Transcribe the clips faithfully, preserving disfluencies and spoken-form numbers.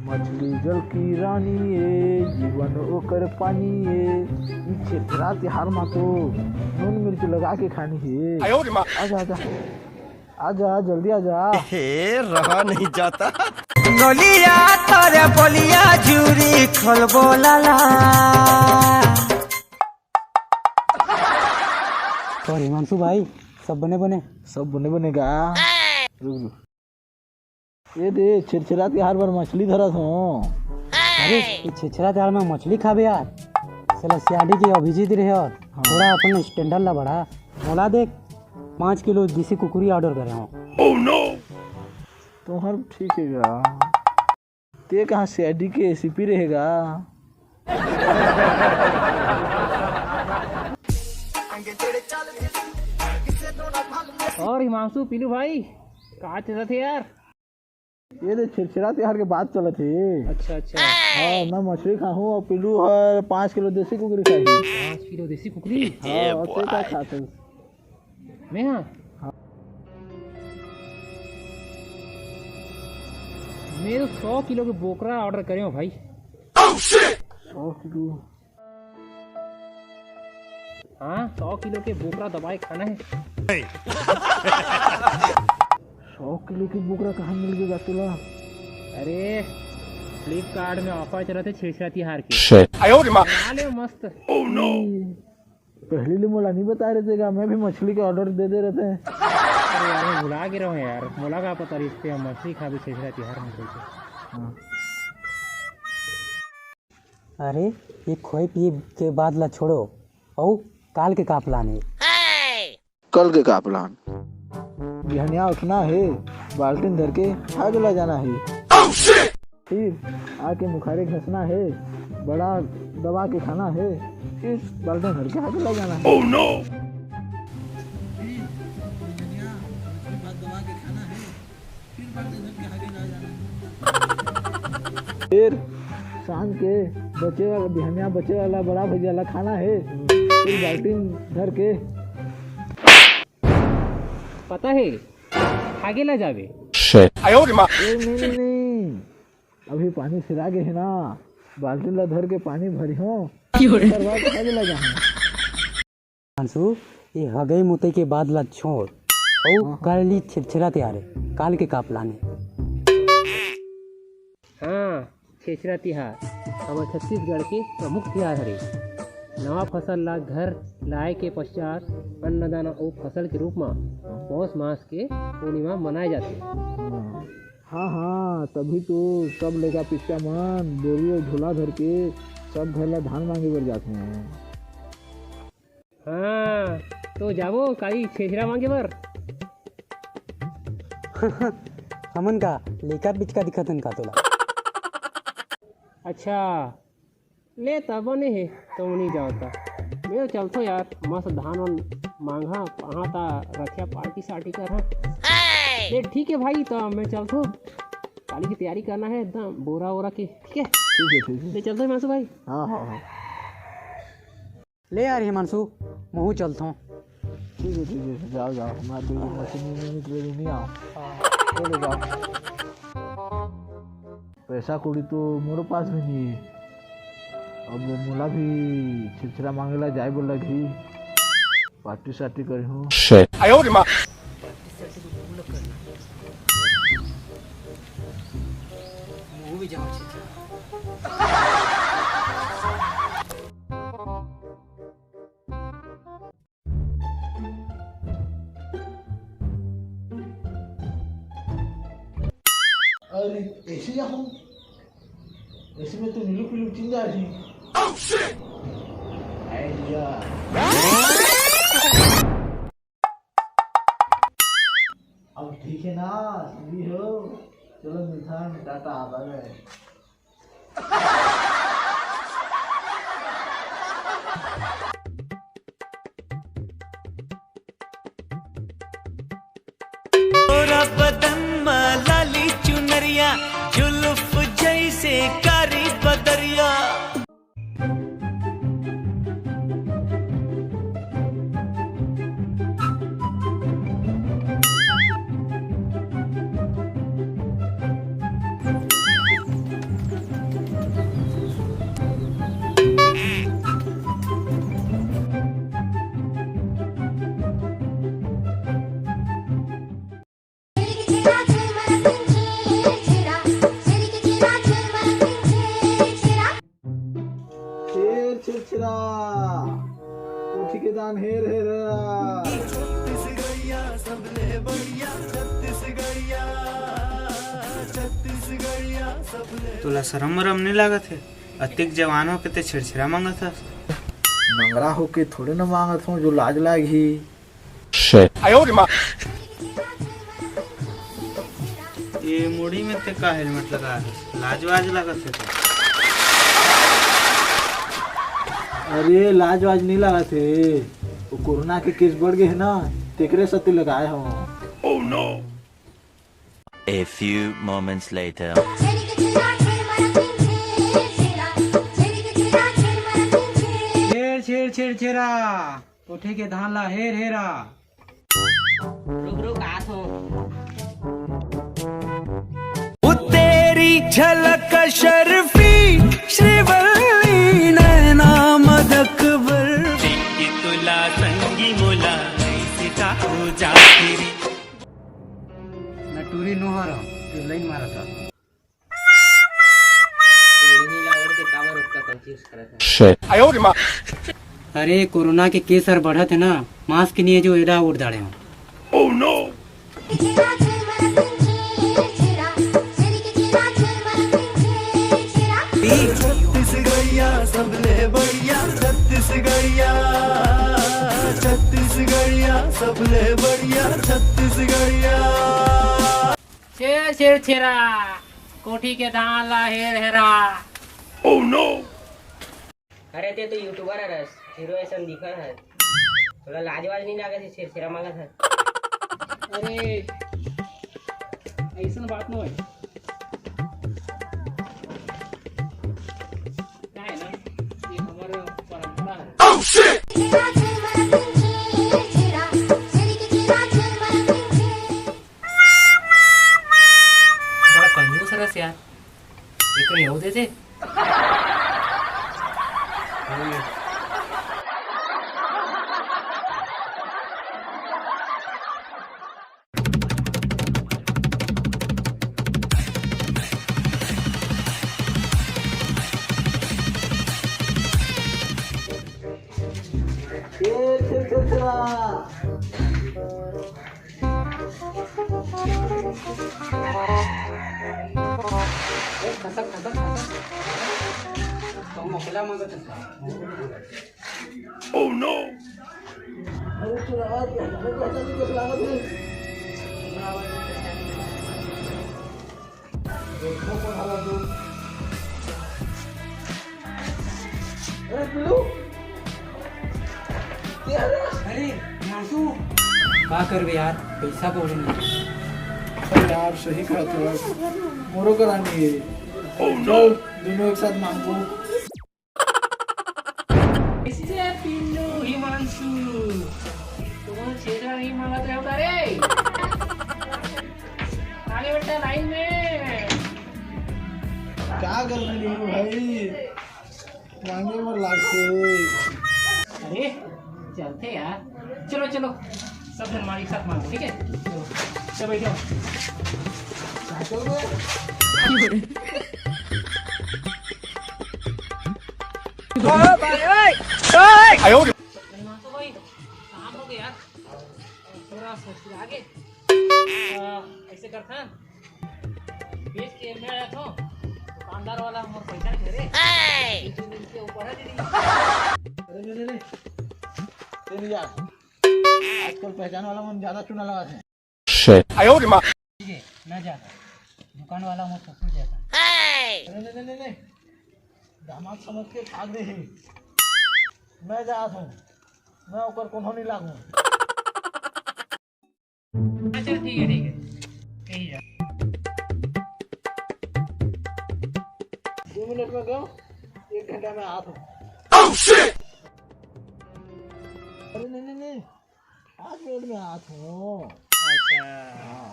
मछली जल की रानी ए, जीवन ओकर पानी ए। ई छेरछेरा तिहार मा तो नून मिर्च लगा के खानी हे। आजा, आजा। आजा, जल्दी आजा। हे, रहा नहीं जाता। नोलिया तोरे बोलिया झूरी खोल बोलाला। और हिमांशु भाई, सब बने बने? सब बने बने गा। रुक, रुक। ये दे, छेरछेरा तिहार बर मछली धरत हों। अरे, ये छेरछेरा तिहार में मछली खाबे यार? साला सीआईडी के अभिजीत रहे और हाँ। थोड़ा अपन स्टैंडर्ड ला बढ़ा। बोला देख, पाँच किलो देसी कुकुरी ऑर्डर करे हों। तुहर ठीक हे गा। ते कहाँ सीआईडी के एसीपी रहेगा? और हिमांशु, पीलू भाई, का चलत हे यार? ये दे, छेरछेरा तिहार के बात चलत हे। अच्छा, अच्छा। हाँ, मैं मछली खाहूँ और पीलू हर पाँच किलो देसी कुकरी खाही। पाँच किलो देसी कुकरी? हाँ, और ते का खात हस? मैं हाँ? हाँ। मैं तो सौ किलो के बोकरा ऑर्डर करे हों भाई। सौ किलो? हाँ, सौ किलो के बोकरा दबाए खाना हे। सौ किलो के बोकरा कहाँ मिल गे गा तोला? अरे, फ्लिपकार्ट में ऑफर चलत हे छेरछेरा तिहार के। Shit। बना ले मस्त। पहली ले मोला नहीं बताए रहिते गा, मैं भी मछली के ऑर्डर दे दे रहितें। अरे यार, मैं भुला गे रहेंव यार, मोला का पता रहिस तें मछली खाबे छेरछेरा तिहार में कहिके। हाँ। अरे, ये खोए पिए के बात ला छोड़ो, अउ काल के का प्लान हे? कल के का प्लान? बिहनिया उठना हे, बाल्टीन धर के हागे ला जाना हे। फिर आके मुखारे घसना हे, बड़ा दबा के खाना हे, फिर बाल्टीन धर के हागे ला जाना हे। फिर शाम के बचे वाला, बिहनिया बचे वाला बड़ा भजिया ला खाना हे, फिर बाल्टीन धर के। पता हे, हागे ला जाबे। ए, नहीं, नहीं, नहीं, अभी पानी सिरा गे हे ना, बाल्टीन ला धर के पानी भरिहों, ओकर बाद हागे ला जाहूं। हिमांशु, ये हगई मुतई के बात ला छोड़, अउ हाँ, हाँ। काली छेरछेरा तिहार हे, काल के का प्लान हे? हाँ, छेरछेरा तिहार हमर छत्तीसगढ़ के प्रमुख तिहार हरे। नवा फसल ला घर लाए के पश्चात अन्नदान अउ फसल के रूप म पौष मास के पूर्णिमा मनाए जाथे। हाँ, हाँ, तभी तो सब लइका पिस्सा मन बोरी अउ झोला धर के सब घर ला धान मांगे बर जाथे। हाँ, तो जाबो काली छेरछेरा मांगे बर। हमन का लइका पिचका दिखत हन का तोला? अच्छा, ले त बने हे, तो नहीं जाओ त। मैं चलथो यार, मस्त धान वान मांगहा, कहाँ ता रखिया पार्टी सार्टी करहा। ले ठीक है भाई, तो मैं चलथो, काली की तैयारी करना है एकदम, बोरा वोरा के, ठीक है? ठीक है, ठीक है। ले चलथो हिमांशु भाई। हाँ, हाँ, हाँ। ले यार हिमांशु, महूँ चलथों। ठीक है, ठीक है, जाओ, जाओ, हमारे तो ये मशीन में नहीं, ट्रेनिंग नहीं आओ। चलो, जाओ। पैसा कौड़ी तो मोरो पास भी नहीं है। अब मोला भी छेरछेरा मांगे ला जाए बर लगही। पार्टी सार्टी करहूँ। अरे, ऐसे जाहूँ? ऐसे में तो नीलू पीलू चिन जा रही। Idea। अब ठीक है ना, सुनी हो? चलो मिलथन, टाटा, बाय बाय। तोरा बदन म लाली चुनरिया, जुल्फ जैसे कारी बदरिया। तोला शरम मरम नइ लागत हे? अतेक जवान होके ते छेरछेरा मांगत हस। नंगरा होके थोड़े न मांगत हूँ जो लाज लागही। ये मुड़ी में ते का हेलमेट लगा है? लाज वाज लागत हे का? अरे लाज वाज नहीं लागत हे, वो कोरोना के केस बढ़ गए है ना, तेकरे सेती लगाए हूँ। A few moments later. छेर छेर छेर छेरा, कोठी के धान ला हेर हेरा। रुक रुक, आत हो। ओ तेरी झलक शर्फी, श्रीवल्ली नैना मदकबर। देखी तुला संगी मोला, ऐसे का हो जा तेरी। मैं टूरी नोहर हूँ, तू लाइन मारा था। कोई नहीं लावड़ के काबर ओतका confuse करत हे। अरे कोरोना के केस हर बढ़त हे ना, मास्क नहीं हे जो एला ओढ़ डारे हूँ। छत्तीसगढ़िया सबले बढ़िया, छत्तीसगढ़िया, छत्तीसगढ़िया सबले बढ़िया, छत्तीसगढ़िया। छेर छेर छेरा, कोठी के धान ला हेर हेरा। अरे ते तो YouTuber हरस, हीरो असन दिखत हस। तोला लाज वाज नहीं लागत हे, छेर छेरा मांगत हस। अरे, अइसन बात नोहे। का हे ना, ये हमर परंपरा हे। बड़ा कंजूस हरस यार। एक नहीं हो देते। ए, खसक, खसक, खसक। तो मोकला मांगत हस। अरे तोर आवाज, हमर पहचान के लागत हे। देखो कोन हला तू। अरे पिल्लू, अरे मासू, का करबे यार, पैसा कौड़ी नहीं। अरे यार, सही कहत हस, मोरो करा नहीं हे। चल, दोनों एक साथ मांगबो। इससे पिल्लू हिमांशु, तुम छेरा नहीं मांगत रहे हो का रे? आगे बेटा लाइन में। का कर रही हो भाई? मांगे बर लागथे। अरे, चलते यार। चलो, चलो। सब झन हमारे साथ मांगो, ठीक है? चलो, चलो बैठो। अरे मासू भाई, काम हो गया यार। थोड़ा सा फिर आगे। आ, ऐसे करता है। बेच के मैं आया था, दुकानदार वाला हमर पैसा नहीं दे रहे। ए! दो तीन दिन के ऊपर है दीदी। अरे नहीं, नहीं, नहीं। ये नहीं यार। आजकल पहचान वाला मन ज्यादा चूना लगाथे। ठीक है, मैं जाता। दुकान वाला मोर ससुर जैसा। अरे नहीं, नहीं, नहीं, नहीं। दामाद समझ के भाग रही। मैं जात हूँ। मैं ओकर कोनो नहीं लागू। अच्छा, ठीक है, ठीक है। कहीं जा। दो मिनट में गयो, एक घंटा में आत हूँ। अरे नहीं, नहीं, नहीं, पाँच मिनट में आत हूँ। अच्छा। हाँ।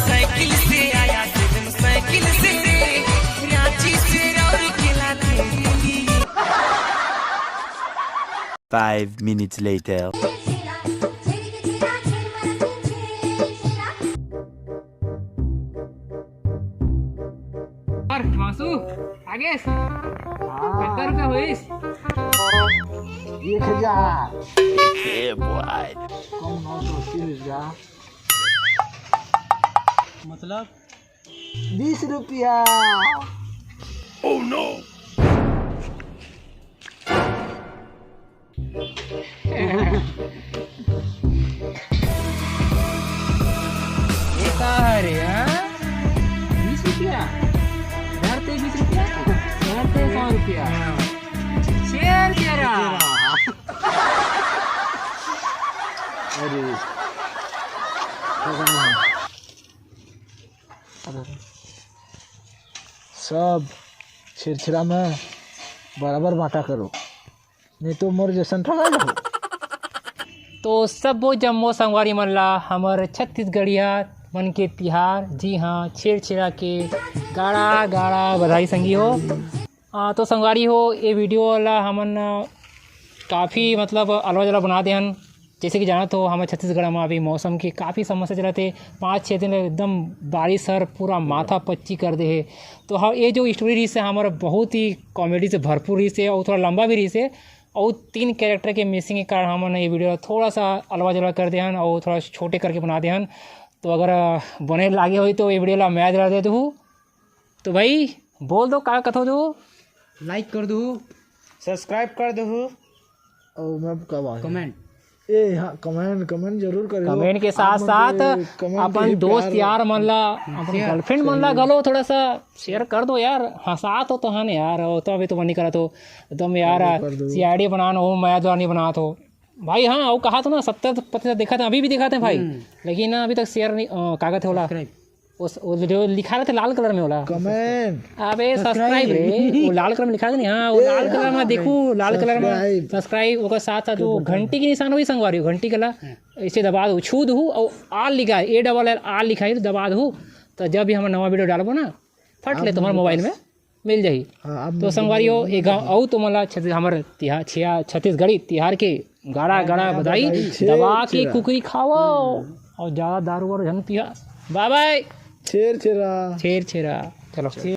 साइकिल से आया तुम साइकिल से, रांची से राउरकेला तेरे लिए। Five minutes later. और मासू, आगे। कतका रुपया होइस? एक हजार। कम नौ सौ अस्सी रुपया। मतलब? बीस रुपया। ये का है रे, हाँ? बीस रुपया? डरते बीस रुपया, डरते सौ रुपया। शेर तेरा। अरे। सब छेरछेरा में बराबर बांटा करो, नहीं तो मोर जैसन ठगा जाहू। तो सबो जम्मो संगवारी मन ला हमर छत्तीसगढ़िया मन के तिहार, जी हाँ, छेरछेरा के गाड़ा गाड़ा बधाई संगी हो। आ, तो संगवारी हो, ये वीडियो ला हमन, आ, काफ़ी मतलब अलवा जलवा बना दे हन। जैसे कि जानत हो, हमर छत्तीसगढ़ में अभी मौसम के काफ़ी समस्या चलत हे। पाँच छः दिन एकदम बारिश हर पूरा माथा पच्ची कर दे हे। तो हाँ, ये जो स्टोरी रहिस हे हमर बहुत ही कॉमेडी से भरपूर रहिस हे और थोड़ा लंबा भी रहिस हे। और तीन कैरेक्टर के मिसिंग के कारण हमन ये वीडियो ला थोड़ा सा अलवा जलवा कर दे हन और थोड़ा छोटे करके बना दे हन। तो अगर, आ, बने लागे होही तो ये वीडियो ला मया जला दे दू। तो भाई बोल दो, का कथो दो। लाइक कर दू, सब्सक्राइब कर दू। और मैं का बात है? कमेंट। ए हाँ, कमेंट, कमेंट जरूर करियो। कमेंट के आप साथ मन साथ के कमेंट अपन ही दोस्त प्यार यार मन ला, अपन शेयर, गर्लफ्रेंड मन ला सही। घलो थोड़ा सा शेयर कर दो यार। हंसात हो तो हन यार, वो तो अभी तो मन नहीं करत हो एकदम यार। कर दो, कर दो। सीआईडी बनान हो, मया जवानी बनात हो भाई। हाँ, वो कहा तो ना, सत्तर प्रतिशत देखा था, अभी भी दिखाते हैं भाई। हम्म। लेकिन ना अभी तक शेयर नहीं, अ, कागज होला। सब्सक्राइब। उस, वो जो लिखा रहता लाल कलर में होला। कमेंट। अबे सब्सक्राइब। सब्सक्राइब रे, वो लाल कलर में लिखा रहता नहीं, हाँ, वो ए, लाल कलर में हाँ, देखू, लाल कलर में सब्सक्राइब। सब्सक्राइब, ओकर साथ साथ के वो बटन। घंटी के निशान वही संगवारी हो, घंटी कला। हाँ। इसे दबा दो, छू दू और आल लिखा है, ए डबल एल आल लिखा है, दबा दू। तो जब भी हम नवा वीडियो डालबो ना, फट आप ले तुम्हारे मोबाइल में मिल जाही। हाँ, आप तो संगवारी हो, एक गाँव आऊ तो मला छत्तीस-, हमर तिहा-, छिया-, छत्तीसगढ़ी तिहार के गाड़ा गाड़ा गाड़ा बधाई, बधाई, छेर दबा के छेरा। कुकरी खाओ। हम्म। और ज्यादा दारू वारू झन पिया। बाय बाय। छेर छेरा। छेर छेरा। चलो।